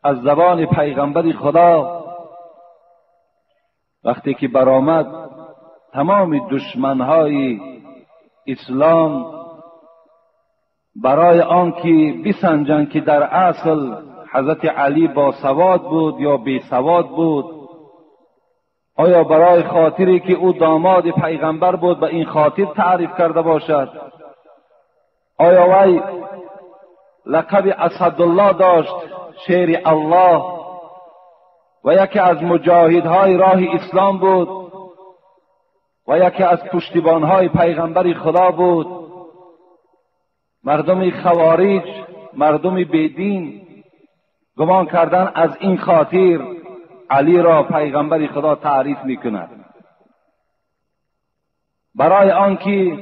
از زبان پیغمبر خدا وقتی که برآمد، تمام دشمنهای اسلام برای آنکه بسنجند که در اصل حضرت علی با سواد بود یا بی سواد بود، آیا برای خاطری که او داماد پیغمبر بود به این خاطر تعریف کرده باشد، آیا وی لقب اسدالله داشت، شیر الله، و یکی از مجاهدهای راه اسلام بود و یکی از پشتیبانهای پیغمبر خدا بود، مردم خوارج، مردم بیدین گمان کردن از این خاطر علی را پیغمبر خدا تعریف میکند. برای آنکه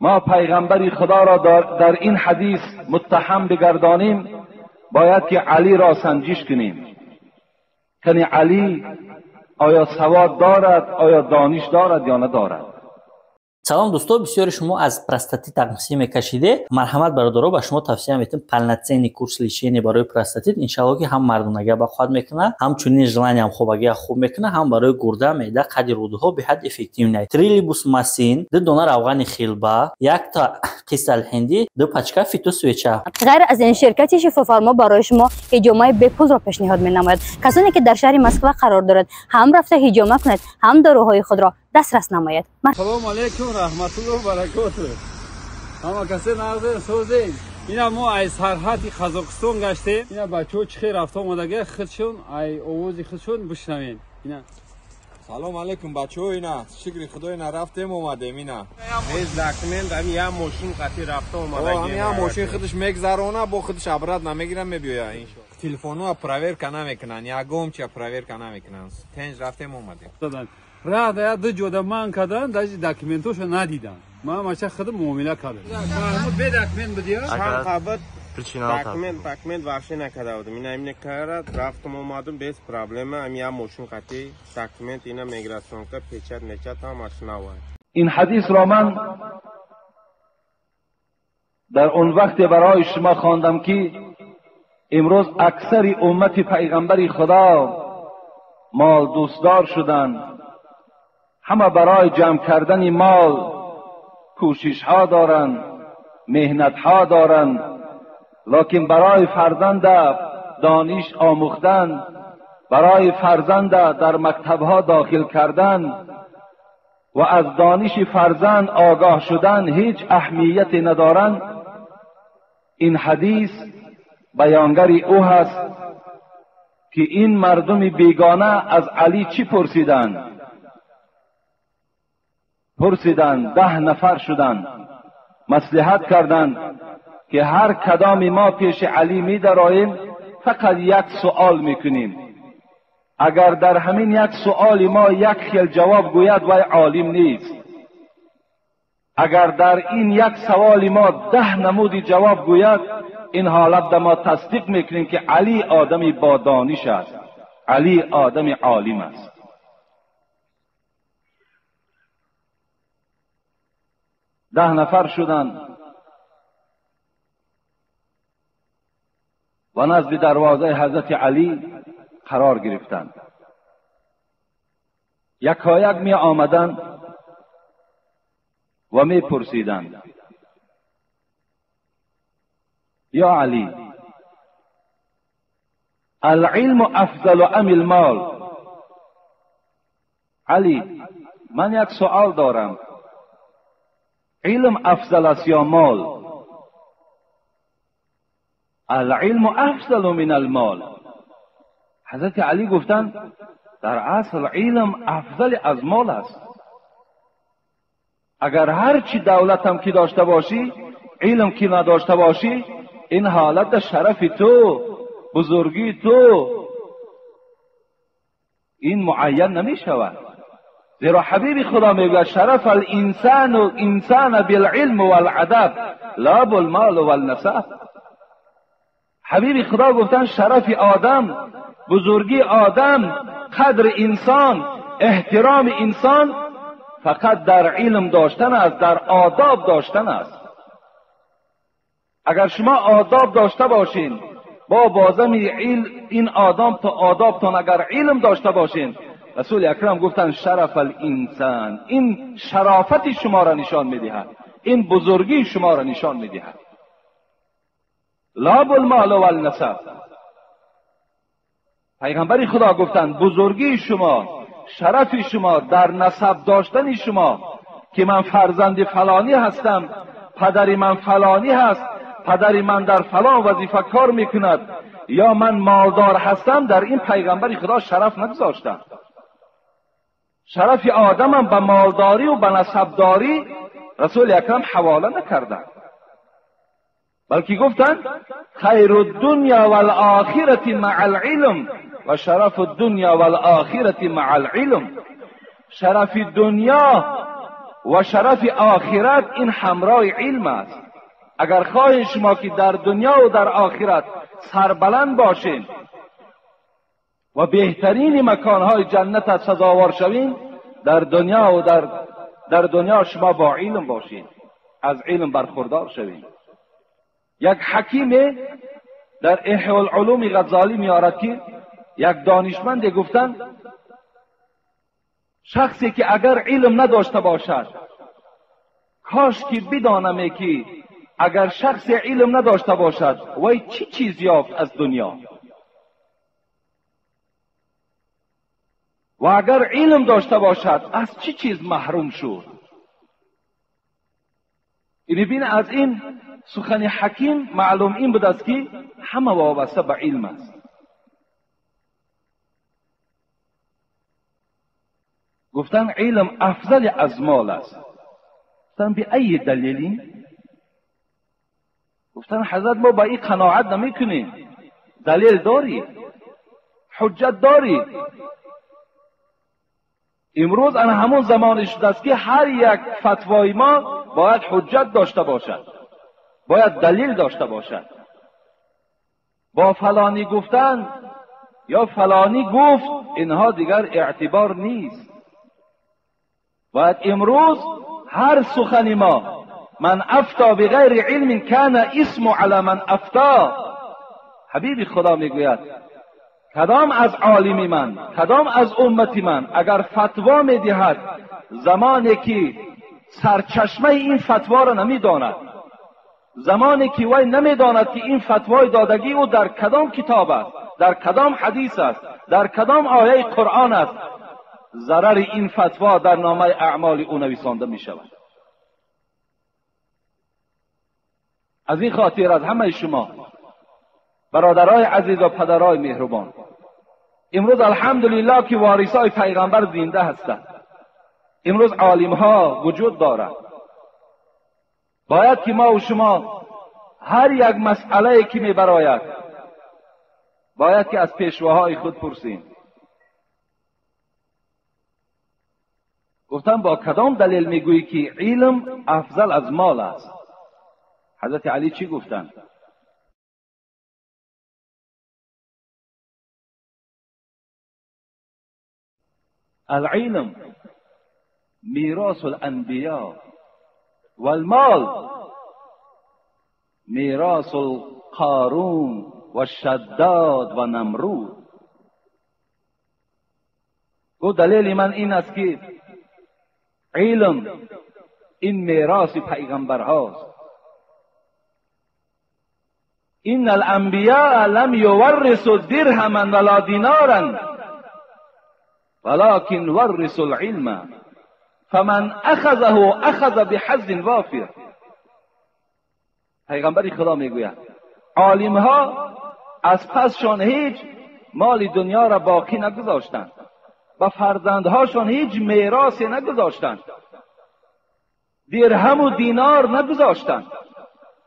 ما پیغمبر خدا را در این حدیث متهم بگردانیم، باید که علی را سنجش کنیم که علی آیا سواد دارد، آیا دانش دارد یا ندارد. Салом, дӯсто. Бисёри шумо аз простатит тақсим мекашиде. Марҳамат, бародаро, ба шумо тавсия метем полноценный курс лечения барои простатит. Иншалло, ки ҳам мардонагия ба қувват мекунад, ҳамчунин желаниям хобагия хуб мекунад, ҳам барои гурда, меъда, қади рӯдаҳо беҳад эффективный. Трилибус масин, 2 дона равғани хилба, якта қисалҳиндӣ, 2 пачка фитосвеча. Ғайр аз ин, ширкати Шифофармо барои шумо ҳиҷомаи бепулро пешниҳод менамояд. Касоне ки дар шаҳри Москва қарор дорад, ҳам рафта ҳиҷома кунед, ҳам доруҳои худро дастрас намояд. Салому алейкум, раҳматуллоҳ баракоту. Ҳама касе нағзе, созем. Ина мо ай сарҳади Қазоқистон гаштем. Ина бачаҳо чӣ хел рафта омадага, худшон ай овози худшон бишнавем. Ина. Салом алейкум, бачаҳо, ина шукри худо, ина рафтем, омадем, ина. Без документ ами я мошин қати рафта омадагем. Ами я мошин худаш мегзарона, бо худаш обратно намегирам, мебиёя иншоалло. Телефонҳо проверка намекунанд, ягон чия проверка намекунанд. Тенҷ рафтем, омадем. Рада я ду ҷода ман кардан, даже документошо надидам. Ман маша худам муомила кардам. Маҳмуд бе документ будия? Чанд қабат документ вообще накарда будам. Ина имне карад, рафтам омадам без проблема. Ами я мошин қати документ, ина миграционка, печать мечат ҳамаш нава. این حدیث را من در اون وقت برای شما خواندم که امروز اکثر امت پیغمبر خدا مال دوستدار شدند، همه برای جمع کردن مال کوشش ها دارند، مهنت ها دارند، لکن برای فرزند دانش آموختن، برای فرزند در مکتب ها داخل کردن و از دانش فرزند آگاه شدن هیچ اهمیتی ندارند. این حدیث بیانگر او هست که این مردم بیگانه از علی چی پرسیدند؟ پرسیدند، 10 نفر شدند، مصلحت کردند که هر کدام ما پیش علی می دراییم فقط یک سؤال میکنیم، اگر در همین یک سؤال ما یک خیل جواب گوید وی عالم نیست، اگر در این یک سوال ما 10 نمودی جواب گوید، این حالت در ما تصدیق میکنیم که علی آدمی با دانش است، علی آدم عالم است. 10 نفر شدند و نزد دروازه حضرت علی قرار گرفتند. یکایک می آمدند و می پرسیدند یا علی، العلم افضل ام المال؟ علی، من یک سوال دارم، علم افضل است یا مال؟ العلم افضل من المال. حضرت علی گفتند در اصل علم افضل از مال است. اگر هرچی دولت هم که داشته باشی، علم که نداشته باشی، این حالت شرف تو، بزرگی تو، این معین نمی شود. زیرا حبیب خدا میگوید شرف الانسان و انسان بالعلم والادب لا بالمال والنسب. حبیب خدا گفتن شرف آدم، بزرگی آدم، قدر انسان، احترام انسان فقط در علم داشتن است، در آداب داشتن است. اگر شما آداب داشته باشین، با بازمی علم این آداب تا آدابتان اگر علم داشته باشین، رسول اکرم گفتن شرف الانسان، این شرافت شما را نشان میدهد، این بزرگی شما را نشان میدهد. لا بالمال والنسب. پیغمبر خدا گفتند بزرگی شما، شرف شما در نسب داشتن شما که من فرزند فلانی هستم، پدر من فلانی هست، پدر من در فلان وظیفه کار میکند، یا من مالدار هستم، در این پیغمبر خدا شرف نگذاشتند. شرف آدمم به مالداری و به نسبداری رسول اکرم حواله نکردند، بلکه گفتند خیر الدنیا والآخرة مع العلم و شرف الدنیا والآخرة مع العلم. شرف دنیا و شرف آخرت این همراه علم است. اگر خواهید شما که در دنیا و در آخرت سربلند باشین و بهترین مکانهای جنت سزاوار شوین، در دنیا و در دنیا شما با علم باشین، از علم برخوردار شوین. یک حکیم در احیاء العلوم غزالی میارد که یک دانشمند گفتن شخصی که اگر علم نداشته باشد، کاش که بدانم که اگر شخص علم نداشته باشد وی چی چیز یافت از دنیا، و اگر علم داشته باشد از چی چیز محروم شد. این از این سخن حکیم معلوم این بود است که همه وابسته به علم است. گفتن علم افضل از مال است. گفتن به ای دلیلی؟ گفتن حضرت ما با این قناعت نمی کنیم، دلیل داری، حجت داری. امروز انا همون زمان شده است که هر یک فتوای ما باید حجت داشته باشد، باید دلیل داشته باشد. با فلانی گفتن یا فلانی گفت اینها دیگر اعتبار نیست. باید امروز هر سخن ما، من افتا بغیر علم کان اسم علی من افتا. حبیب خدا میگوید کدام از عالم من، کدام از امت من اگر فتوا میدهد زمانی که سرچشمه این فتوا را نمیداند، زمانی که وی نمیداند که این فتوای دادگی او در کدام کتاب است، در کدام حدیث است، در کدام آیه قرآن است، ضرر این فتوا در نامه اعمال او نویسانده می شود. از این خاطر از همه شما برادرای عزیز و پدرای مهربان، امروز الحمدلله که وارثای پیغمبر زنده هستند، امروز عالمها وجود دارند. باید که ما و شما هر یک مسئله که می براید باید که از پیشواهای خود پرسیم. گفتم با کدام دلیل میگویی که علم افضل از مال است؟ حضرت علی چی گفتند؟ العلم میراث الانبیاء والمال میراث القارون و شداد و نمرود. گفت دلیل من این است که علم این میراث پیغمبر هاست. ان الانبیاء لم یورثوا درهما ولا دینارا ولكن ورثوا العلم فمن اخذه اخذ بحظ وافر. پیغمبر خدا میگوید عالم ها از پسشان هیچ مال دنیا را باقی نگذاشتند، و فرزندهاشان هیچ میراثی نگذاشتند، درهم و دینار نگذاشتند.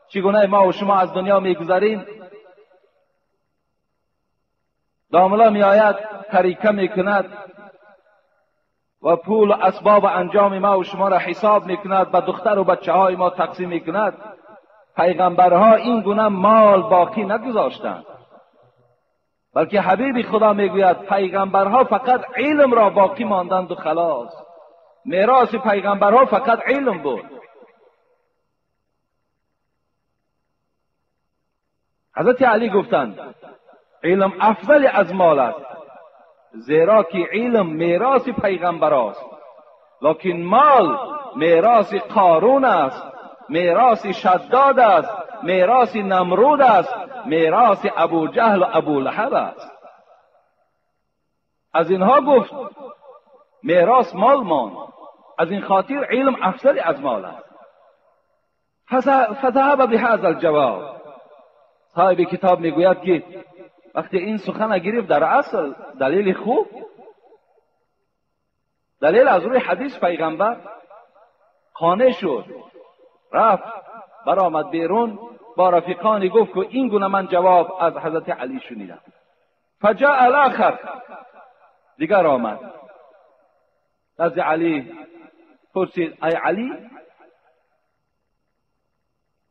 چگونه ما و شما از دنیا میگذریم، داملا میآید تریکه میکند و پول و اسباب انجام ما و شما را حساب میکند، به دختر و بچه های ما تقسیم میکند. پیغمبرها این گونه مال باقی نگذاشتند، بلکه حبیب خدا میگوید پیغمبرها فقط علم را باقی ماندند و خلاص. میراث پیغمبرها فقط علم بود. حضرت علی گفتند علم افضل از مال است، زیرا که علم میراث پیغمبر است، لکن مال میراث قارون است، میراث شداد است، میراث نمرود است، میراث ابو جهل و ابو لهب است. از اینها گفت میراث مال ماند، از این خاطر علم افضل از مال است. فذهب بهذا الجواب. صاحب کتاب میگوید که وقتی این سخن گرفت، در اصل دلیل خوب، دلیل از روی حدیث پیغمبر، قانع شد، رفت برآمد بیرون، با رفیقانی گفت که این گونه من جواب از حضرت علی شنیدم. فجاء الاخر، دیگر آمد نزد علی، پرسید ای علی،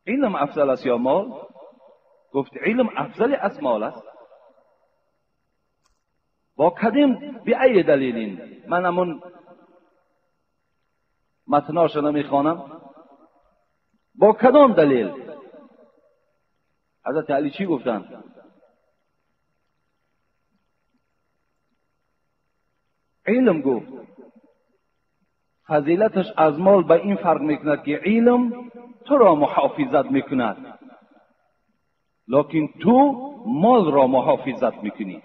علم افضل است یا مال؟ گفت علم افضل از مال است. با کدیم بی ای دلیلین؟ من همون متناش نمیخوانم. با کدام دلیل؟ حضرت علی چی گفتن؟ علم گفت فضیلتش از مال به این فرق میکند که علم تو را محافظت میکند، لکن تو مال را محافظت میکنی.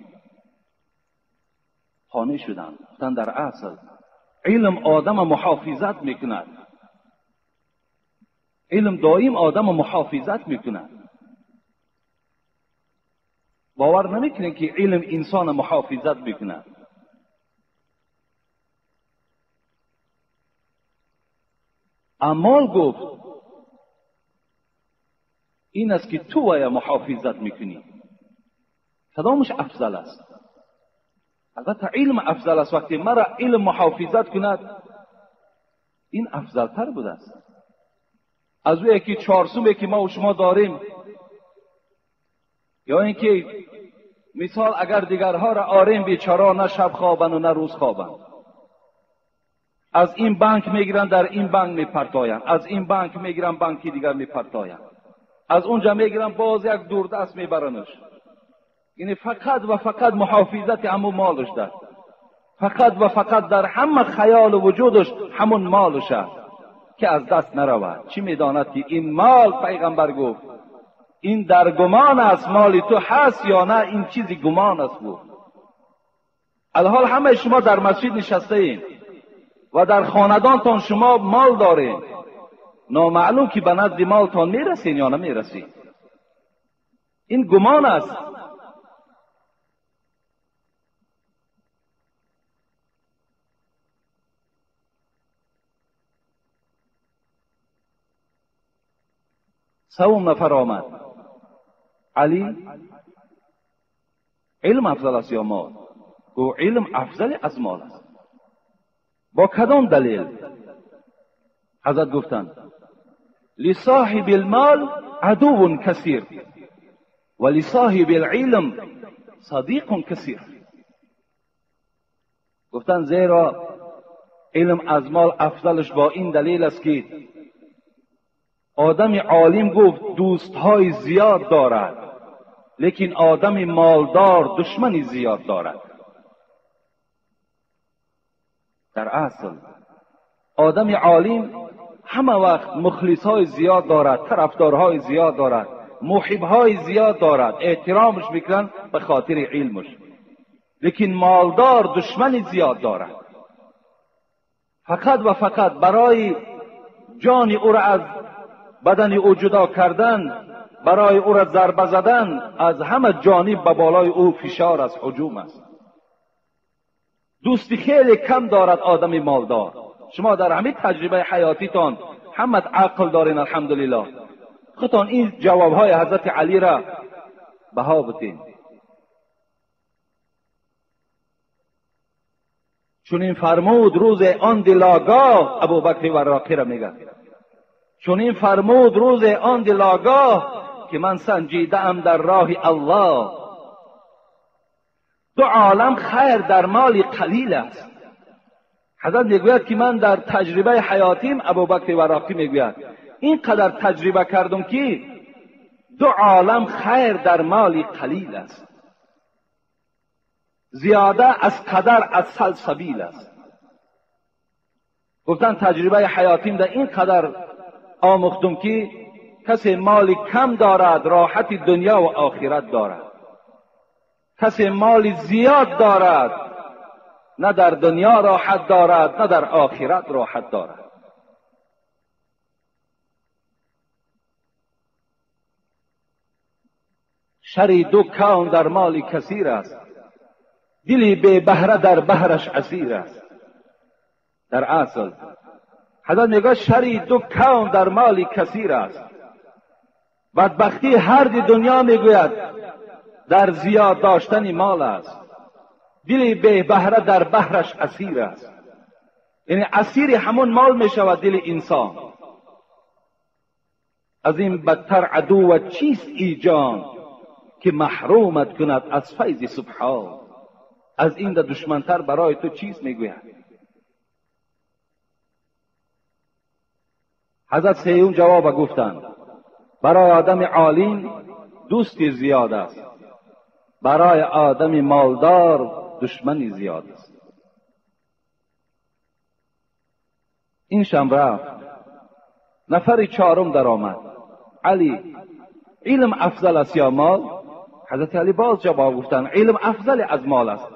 قانع شدند، گفتند در اصل علم آدم محافظت میکند، علم دائم آدم محافظت میکند. باور نمیکنه که علم انسان محافظت میکند. اعمال گفت این است که تو ویا محافظت میکنی، کدامش افضل است؟ البته علم افضل است. وقتی مرا علم محافظت کند این افضل تر بوده است. از او یکی چهارسومه که ما و شما داریم، یا اینکه مثال اگر دیگرها را آریم، بیچاره نه شب خوابن و نه روز خوابن، از این بانک میگیرن در این بانک میپرتایند، از این بانک میگیرن بانکی دیگر میپرتایند، از اونجا میگیرن باز یک دوردست میبرنش. یعنی فقط و فقط محافظت همون مالش در، فقط و فقط در همه خیال و وجودش همون مالش است که از دست نرود. چی میداند که این مال، پیغمبر گفت این در گمان است، مال تو هست یا نه، این چیزی گمان است. گفت الحال همه شما در مسجد نشسته این و در خاندانتان شما مال دارین، نامعلوم که به نزد مالتان میرسین یا نمیرسین. این گمان است. سوم نفر آمد، علی علم افضل است یا مال؟ گفت علم افضل از مال است. با کدام دلیل؟ حضرت گفتند لصاحب المال عدو کثیر و لصاحب العلم صدیق کثیر. گفتند زیرا علم از مال افضلش با این دلیل است که آدم عالم گفت دوستهای زیاد دارد، لیکن آدم مالدار دشمنی زیاد دارد. در اصل آدم عالم همه وقت مخلصهای زیاد دارد، طرفدارهای زیاد دارد، محبهای زیاد دارد، احترامش میکنن به خاطر علمش. لیکن مالدار دشمنی زیاد دارد، فقط و فقط برای جان او را از بدن او جدا کردن، برای او را ضربه زدن، از همه جانب به بالای او فشار است، هجوم است. دوستی خیلی کم دارد آدم مالدار. شما در همه تجربه حیاتیتان همه عقل دارین الحمدلله، خودتان این جوابهای حضرت علی را بها بتین. چون این فرمود روز آن دلاگاه، ابوبکر وراقی را میگه، چون این فرمود روز آن دلاگاه که من سنجیده ام در راه الله. دو عالم خیر در مال قلیل است. حضرت میگوید که من در تجربه حیاتیم، ابوبکر وراقی میگوید اینقدر تجربه کردم که دو عالم خیر در مال قلیل است، زیاده از قدر از سلسبیل است. گفتن تجربه حیاتیم در این قدر آموختم که کسی مال کم دارد راحت دنیا و آخرت دارد، کسی مال زیاد دارد نه در دنیا راحت دارد نه در آخرت راحت دارد. شر دو کون در مال کثیر است، دلی بی بهره در بهرش اسیر است. در اصل حضرت میگه شر دو کون در مال کثیر است. بدبختی هر دی دنیا میگوید در زیاد داشتن مال است، دلی بی بهره در بهرش اسیر است. یعنی اسیر همون مال میشود دل انسان. از این بدتر عدو و چیست ای جان، که محرومت کند از فیض سبحان. از این دشمنتر برای تو چیست میگوید. حضرت سیوم جواب گفتند برای آدم عالم دوستی زیاد است، برای آدم مالدار دشمنی زیاد است. این شم رفت. نفر چهارم در آمد. علی، علم افضل است یا مال؟ حضرت علی باز جواب گفتند علم افضل از مال است.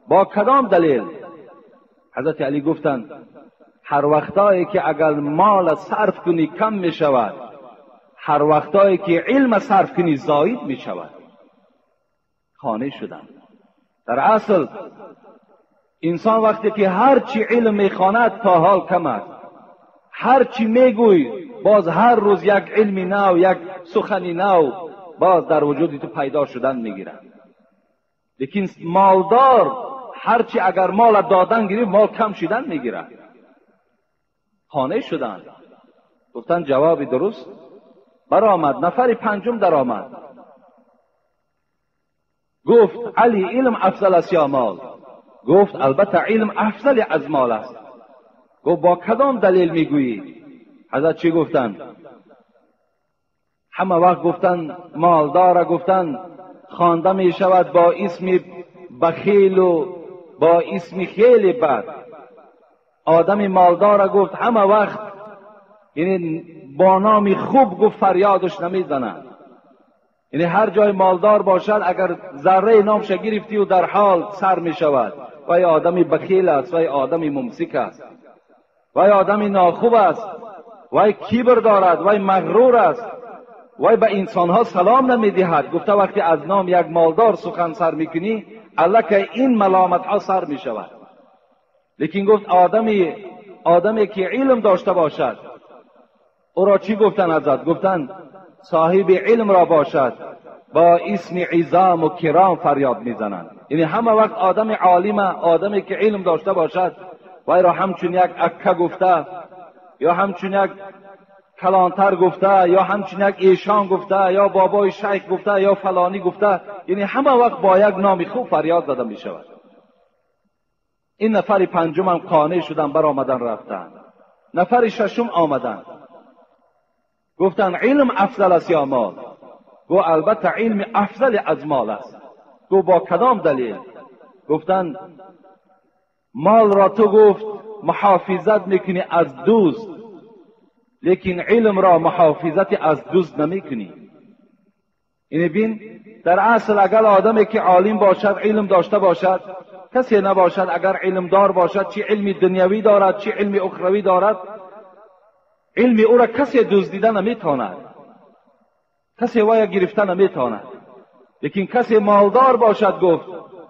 با کدام دلیل؟ حضرت علی گفتند هر وقتایی که اگر مال صرف کنی کم می شود، هر وقتایی که علم صرف کنی زاید می شود. خانه شدم. در اصل انسان وقتی که هر چی علم می خواند تا حال کم است، هر چی میگوی باز هر روز یک علم نو، یک سخن نو باز در وجود تو پیدا شدن میگیرد. لیکن مالدار هرچی اگر مال دادن گیری مال کم شدن میگیرد. خانه شدن. گفتن جواب درست برآمد. نفر پنجم در آمد. گفت علی علم افضل است یا مال؟ گفت البته علم افضل از مال است. گفت با کدام دلیل میگویی؟ حضرت چی گفتن؟ همه وقت گفتن مالدار، گفتن خوانده می شود با اسم بخیل و با اسم خیلی بد. آدم مالدار گفت همه وقت یعنی با نام خوب گفت فریادش نمیزنند. یعنی هر جای مالدار باشد اگر ذره نامش گرفتی و در حال سر می شود. وای آدمی بخیل است، وای آدمی ممسک است، وای آدمی ناخوب است، وای کیبر دارد، وای مغرور است، وای به انسانها سلام نمیدهد. گفته وقتی از نام یک مالدار سخن سر میکنی الکه این ملامت ها سر می شود. لیکن گفت آدمی که علم داشته باشد او را چی گفتن حضرت؟ گفتن صاحب علم را باشد با اسم عظام و کرام فریاد میزنند. یعنی همه وقت آدم عالم، آدمی که علم داشته باشد وای را همچون یک اکه گفته، یا همچون یک کلانتر گفته، یا همچون یک ایشان گفته، یا بابای شیخ گفته، یا فلانی گفته، یعنی همه وقت با یک نام خوب فریاد زده می شود. این نفر پنجم هم قانع شدن برآمدن رفتن. نفر ششم آمدن گفتن علم افضل است یا مال؟ گفت البته علم افضل از مال است. گفت با کدام دلیل؟ گفتن مال را تو گفت محافظت میکنی از دوست، لیکن علم را محافظت از دوست نمیکنی. اینه بین در اصل اگر آدمی که عالم باشد، علم داشته باشد، کسی نباشد اگر علم دار باشد، چه علم دنیوی دارد چه علم اخروی دارد، علم او را کسی دزدیده نمیتواند، کسی وای گرفته نمیتواند. لیکن کسی مالدار باشد گفت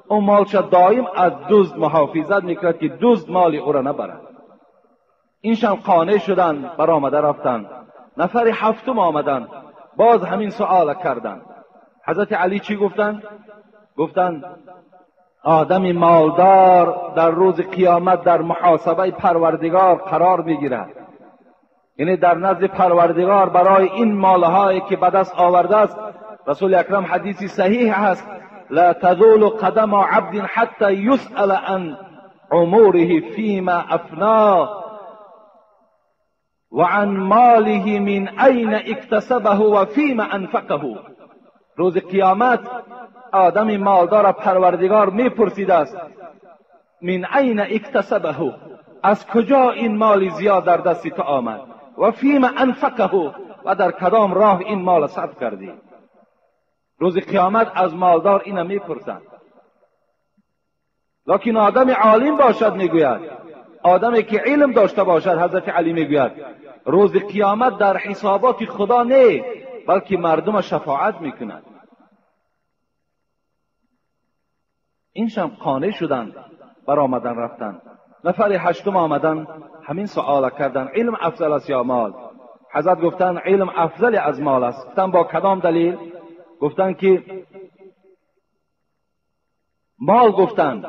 او مالش دائم از دزد محافظت میکرد که دزد مال او را نبرد. این شم قانع شدن برآمده رفتن. نفر هفتم آمدن باز همین سؤال کردند. حضرت علی چی گفتند؟ گفتند آدم مالدار در روز قیامت در محاسبه پروردگار قرار میگیرد. یعنی در نزد پروردگار برای این مالهایی که به دست آورده است، رسول اکرم حدیثی صحیح هست، لا تزول قدم عبد حتی یسأل عن عمره فیما افنا و عن ماله من أین اکتسبه و فیما انفقه. روز قیامت آدم مالدار پروردگار میپرسید است من أین اکتسبه، از کجا این مال زیاد در دست تو آمد، و فیما انفقه، و در کدام راه این مال صرف کردی. روز قیامت از مالدار اینو میپرسند. لکن آدم عالم باشد میگوید، آدمی که علم داشته باشد، حضرت علی میگوید روز قیامت در حسابات خدا نه، بلکه مردم شفاعت میکند. این شم قانع شدند، برآمدن رفتند. نفر هشتم آمدن همین سؤال کردن، علم افضل است یا مال؟ حضرت گفتند علم افضل از مال است. گفتن با کدام دلیل؟ گفتن که مال گفتند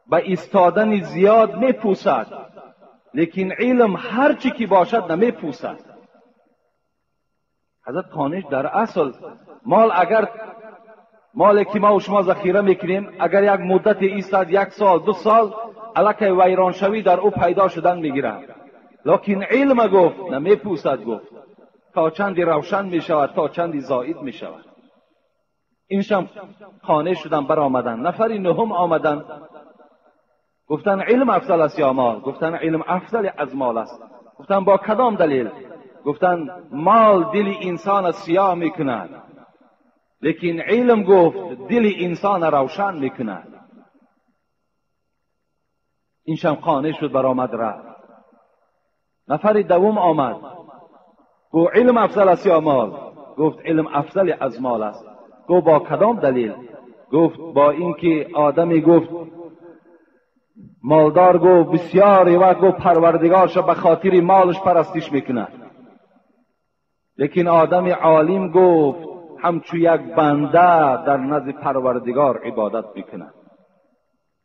به ایستادن زیاد میپوسد، لیکن علم هر چی که باشد نمیپوسد. حضرت قانع در اصل مال، اگر مالی که ما و شما ذخیره میکنیم اگر یک مدت ایستاد، 1 سال 2 سال، الکی ویران شوی در او پیدا شدن میگیرد. لکن علم گفت نمیپوسد، گفت تا چندی روشن میشود، تا چندی زائد میشود. اینشم قانع شدن برآمدن. نفری نهم آمدن گفتن علم افضل است یا مال؟ گفتن علم افضل از مال است. گفتن با کدام دلیل؟ گفتن مال دل انسان سیاه میکند، لیکن علم گفت دل انسان روشن میکند. اینشم قانع شد برآمد رفت. نفر دوم آمد گفت علم افضل است یا مال؟ گفت علم افضل از مال است. گفت با کدام دلیل؟ گفت با اینکه آدمی گفت مالدار گفت بسیار وقت گفت پروردگارش به خاطر مالش پرستش میکند، لیکن آدم عالم گفت همچو یک بنده در نزد پروردگار عبادت میکند.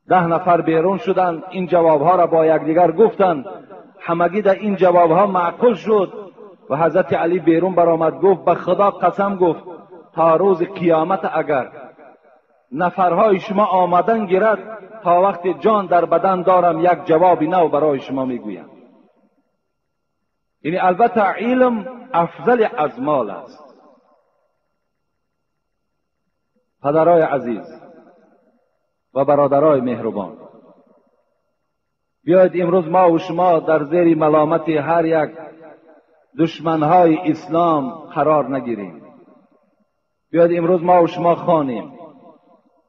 10 نفر بیرون شدند، این جوابها را با یکدیگر گفتند، همگی در این جوابها معقول شد و حضرت علی بیرون برآمد گفت به خدا قسم، گفت تا روز قیامت اگر نفرهای شما آمدن گیرد، تا وقت جان در بدن دارم یک جواب نو برای شما میگویم. یعنی البته علم افضل از مال است. پدرای عزیز و برادرای مهربان، بیاید امروز ما و شما در زیر ملامت هر یک دشمنهای اسلام قرار نگیریم. بیاید امروز ما و شما خوانیم،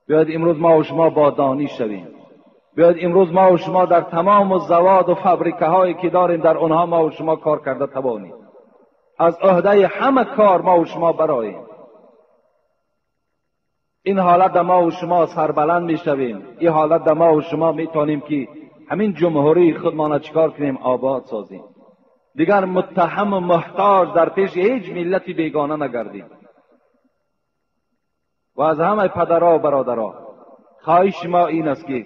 بیاید امروز ما و شما با دانش شویم، بیاید امروز ما و شما در تمام زواد و فابریکه هایی که داریم در آنها ما و شما کار کرده توانیم. از عهده همه کار ما و شما براییم. این حالت در ما و شما سربلند میشویم. این حالت در ما و شما میتونیم که همین جمهوری خودمان چیکار کنیم؟ آباد سازیم. دیگر متهم و محتاج در پیش هیچ ملتی بیگانه نگردیم. و از همه پدرها و برادرها خواهش ما این است که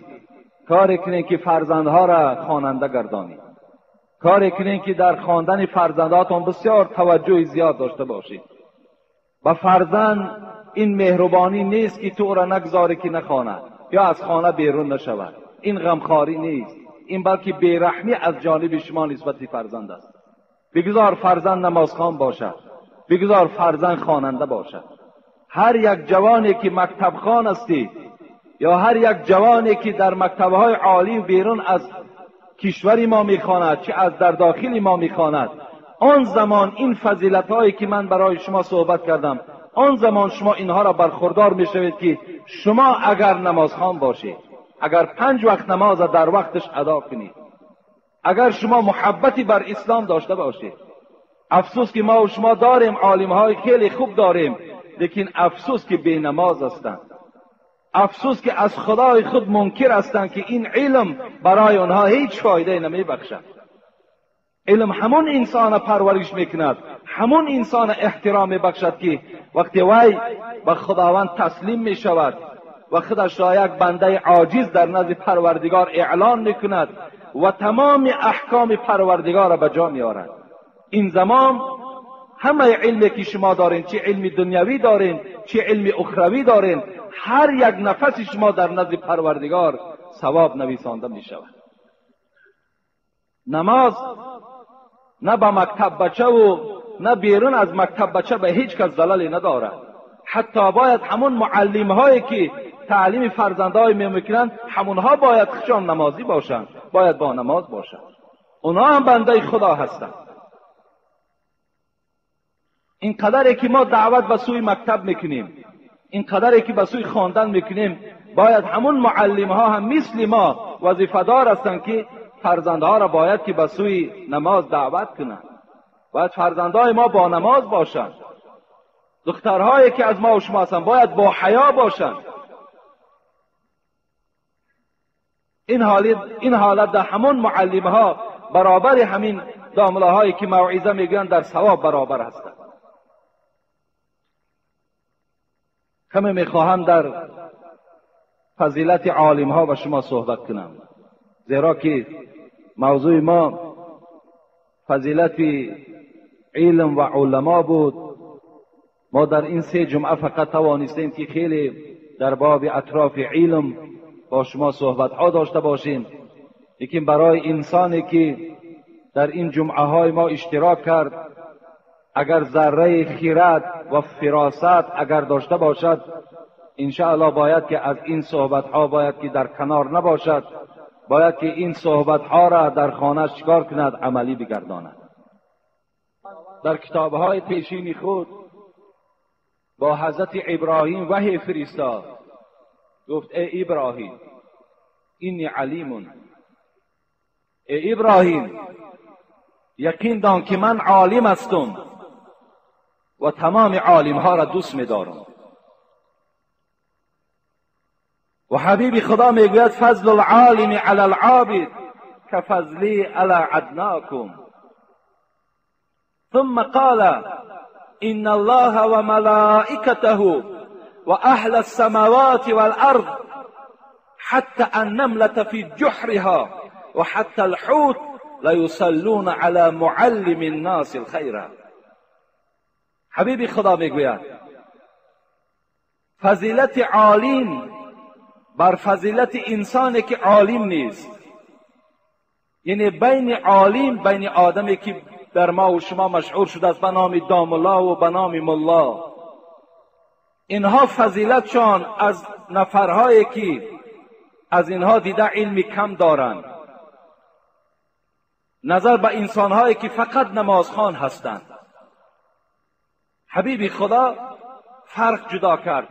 کاری کنیم که فرزندها را خواننده گردانید. کاری کنیم که در خواندن فرزندهاتان بسیار توجه زیاد داشته باشید. با فرزند این مهربانی نیست که تو او را نگذاری که نخواند یا از خانه بیرون نشود. این غمخواری نیست، این بلکه بیرحمی از جانب شما نسبت فرزند است. بگذار فرزند نمازخوان باشد، بگذار فرزند خواننده باشد. هر یک جوانی که مکتب خوان هستی یا هر یک جوانی که در مکتبهای عالی بیرون از کشور ما میخواند، چه از در داخل ما میخواند، آن زمان این فضیلت هایی که من برای شما صحبت کردم، آن زمان شما اینها را برخوردار میشوید که شما اگر نمازخوان باشید، اگر 5 وقت نماز در وقتش ادا کنید، اگر شما محبتی بر اسلام داشته باشید. افسوس که ما و شما داریم عالمهای خیلی خوب داریم، لیکن افسوس که بی نماز هستند، افسوس که از خدای خود منکر هستند که این علم برای آنها هیچ فایده نمی بخشد. علم همون انسان پرورش میکند، همون انسان احترام میبخشد که وقتی وی به خداوند تسلیم میشود و خودش را یک بنده عاجز در نزد پروردگار اعلان میکند و تمام احکام پروردگار را به جا میآورد. این زمان همه علمی که شما دارین، چه علم دنیوی دارین چه علم اخروی دارین، هر یک نفس شما در نزد پروردگار ثواب نویسانده می شود. نماز نه به مکتب بچه و نه بیرون از مکتب بچه به هیچ کس زللی ندارد. حتی باید همون معلم هایی که تعلیم فرزندهای میکنند همونها باید خشان نمازی باشند، باید با نماز باشند. اونها هم بنده خدا هستند. این قدری که ما دعوت به سوی مکتب میکنیم، این قدری که به سوی خواندن میکنیم، باید همون معلم ها هم مثل ما وظیفه دار هستند که فرزندها را باید که به سوی نماز دعوت کنند. باید فرزندهای ما با نماز باشند. دخترهایی که از ما و شما هستند باید با حیا باشند. این حالت در همون معلم ها برابر همین داملاهایی که موعظه میگویند در ثواب برابر هستند. کمی میخواهم در فضیلت عالم ها با شما صحبت کنم، زیرا که موضوع ما فضیلت علم و علما بود. ما در این 3 جمعه فقط توانستیم که خیلی در باب اطراف علم با شما صحبت ها داشته باشیم، لیکن برای انسانی که در این جمعه های ما اشتراک کرد، اگر ذره خیرت و فراست اگر داشته باشد، انشاءالله باید که از این صحبت ها باید که در کنار نباشد، باید که این صحبت ها را در خانه چکار کند، عملی بگرداند. در کتاب های پیشین خود با حضرت ابراهیم وحی فرستاد، گفت ای ابراهیم اینی علیمون، ای ابراهیم یقین دان که من عالم هستم و تمام عالم ها را دوست می‌دارم. و حبیب خدا میگوید فضل العالم علی العابد کفضلی علی ادناکم. ثم قال ان الله وملائکته وأهل السماوات والأرض حتى النملة في جحرها وحتى الحوت ليصلون على معلم الناس الخير. حبیب خدا میگوید فضیلت عالم بر فضیلت انسانی که عالم نیست، یعنی بین عالم، بین آدمی که در ما و شما مشهور شده است به نام داملا و به نام ملا، اینها فضیلتشان از نفرهایی که از اینها دیده علمی کم دارند، نظر به انسانهایی که فقط نمازخوان هستند. حبیب خدا فرق جدا کرد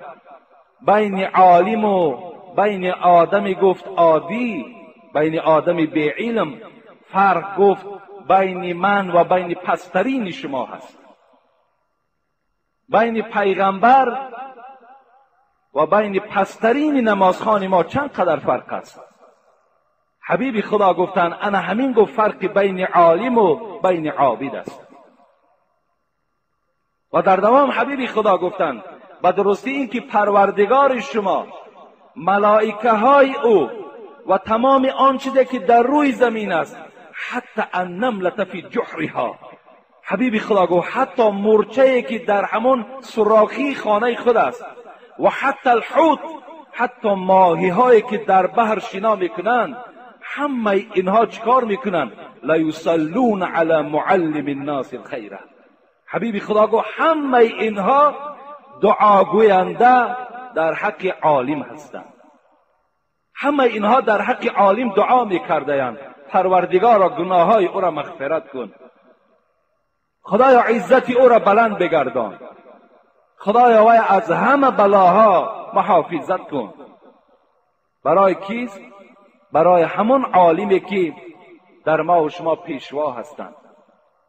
بین عالم و بین آدمی گفت عادی، بین آدمی بی علم. فرق گفت بین من و بین پسترین شما هست، بین پیغمبر و بین پسترین نمازخوان ما چند قدر فرق است. حبیب خدا گفتن انا همین گفت فرق بین عالم و بین عابد است. و در دوام حبیب خدا گفتن و درستی این که پروردگار شما، ملائکه های او و تمام آن چیزی که در روی زمین است، حتی النملة فی جحرها، حبیب خدا گفت حتی مورچه‌ای که در همون سوراخی خانه خود است، و حتی الحوت، حتی ماهی هایی که در بحر شنا میکنند، همه اینها چیکار میکنند؟ لیصلون علی معلم الناس الخیر. حبیب خدا گفت همه اینها دعاگوینده در حق عالم هستند، همه اینها در حق عالم دعا میکردند، پروردگارا گناههای او را مغفرت کن، خدایا عزت او را بلند بگردان، خدایا وی از همه بلاها محافظت کن. برای کیست؟ برای همون عالمی که در ما و شما پیشوا هستند،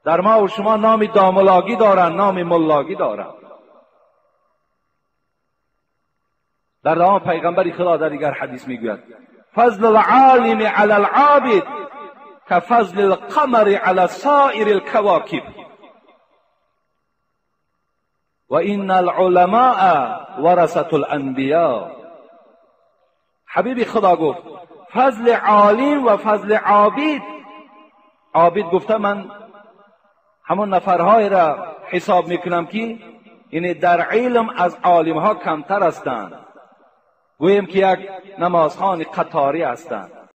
در ما و شما نام داملاگی دارند، نام ملاگی دارند. در دوام پیغمبر خدا در دیگر حدیث میگوید فضل العالم علی العابد کفضل القمر علی سائر الكواكب و ان العلماء ورثة الانبیاء. حبیب خدا گفت فضل عالم و فضل عابد، عابد گفته من همون نفرهای را حساب میکنم که یعنی در علم از عالمها کمتر هستند، گوییم که یک نمازخوان قطاری هستند.